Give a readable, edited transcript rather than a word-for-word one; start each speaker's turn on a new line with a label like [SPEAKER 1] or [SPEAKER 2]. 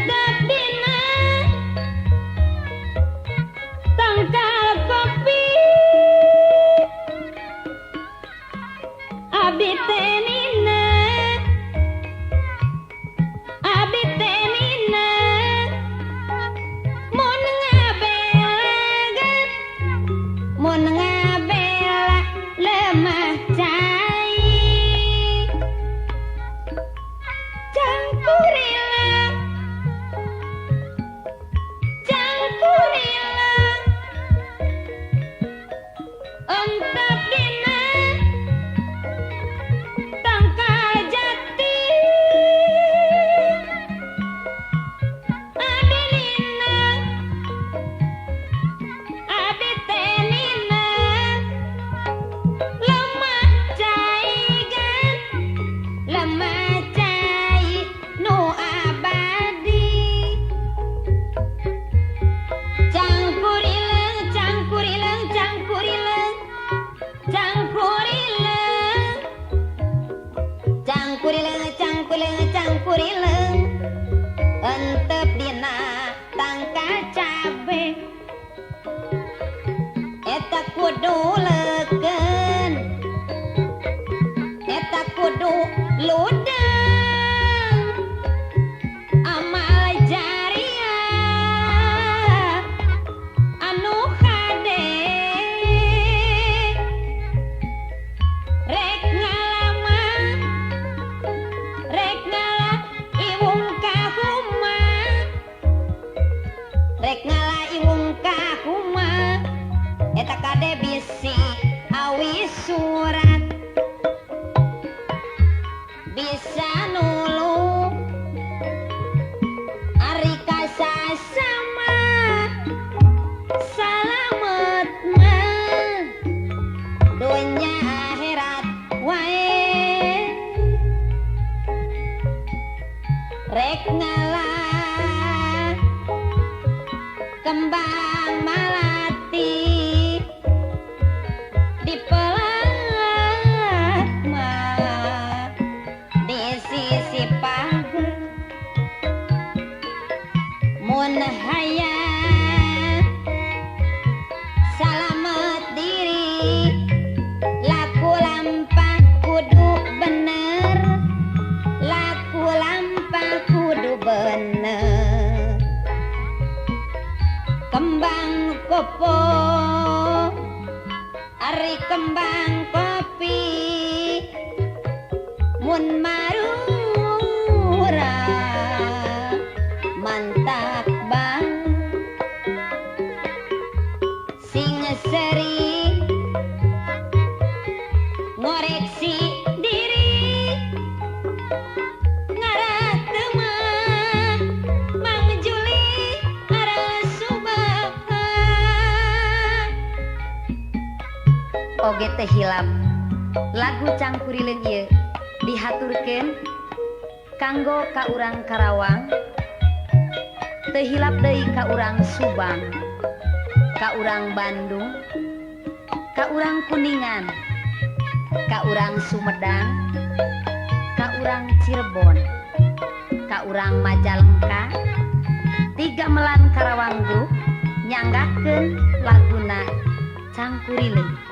[SPEAKER 1] Entep dina tangkal kopi. Abdi teh nina, abdi teh nina, mun ngabelagan, mun ngabela lemah cai. Cangkurileung, cangkurileung, entep dina tangkal jati. Abdi nina, abdi teh nina, lemah cai gan, lemah cai nu abadi. Cangkurileung, cangkurileung, cangkurileung, cangkurileung, cangkurileung, cangkurileung, cangkurileung, entep dina tangkal cabe. Eta kudu leukeun, eta kudu ludeng, amal jariah anu hade. Rek ngalama, rek ngala iwung ka huma, rek ngala iwung ka huma, eta kade bisi awi surat bisa nulung. Ari kasasama salamet mah dunya akhirat wae. Rek ngala kembang malati dipelak mah di sisi pagar, mun hayang salamet diri, laku lampah kudu bener, laku lampah kudu bener. Kembang kopo, ari kembang kopi, mun marura mantap bang. Sing sering ngoreksi diri, ngarah teu mah Mang Juli arasubahan.
[SPEAKER 2] Oge teu hilap lagu Cangkurileung ieu dihaturkeun kanggo ka urang Karawang, teu hilap deui ka urang Subang, ka urang Bandung, ka urang Kuningan, ka urang Sumedang, ka urang Cirebon, ka urang Majalengka. Tiga Melan Karawang Group nyanggakeun laguna Cangkurileung.